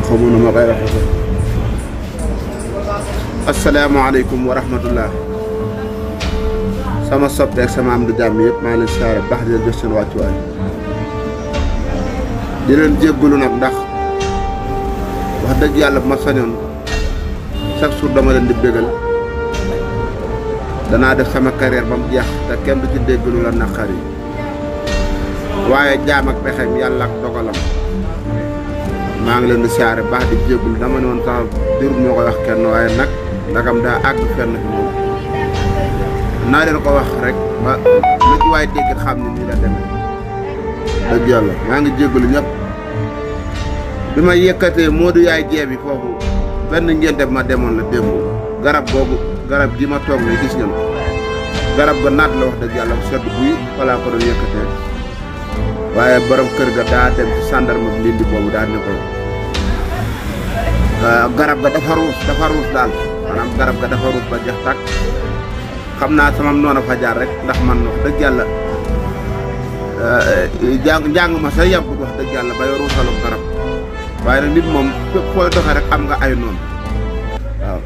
xamu nu ma koy waxee. asalaamaaleykum wa rahmatullah. sama soppe ak sama am du jàmm yëpp maa ngi leen siyaare baax di leen jox seen wàccuwaay di leen jéggalu nag ndax wax dëgg yàlla bu ma sañoon chaque jour dama leen di bégal danaa def sama carrière ba mu jeex te kenn du ci déggalu la naqar yi waaye jaam ak pexem yàlla ak dogalam maa ngi leen di siyaare baax di jéggalu dama ne woon sax jërul moo koy wax kenn waaye nag ndagam daa àgg fenn fi moom naa leen ko wax rek ba lu ci waay dégg xam ne nii la demee dëgg yàlla maa ngi jéggalu ñëpp bi ma yëkkatee Modou yaay jeebi foofu benn ngénte bi ma demoon la démb garab googu garab gi ma toog ne gis ngeen ko garab ga naat la wax dëgg yàlla bu sedd buy falaa ko doon yëkkatee waaye borom kër ga daa dem ci gendarme bi lindi boobu daal ne ko garab ga dafa ruus daal maanaam garab ga dafa ruus ba jeex tàkk xam naa sama noonu fa jaar rek ndax man wax dëgg yàlla njàng ma sa yàggut wax dëgg yàlla bay ruusalum garab waaye nag nit moom fépp fooy doxee rek am nga ay noonu waaw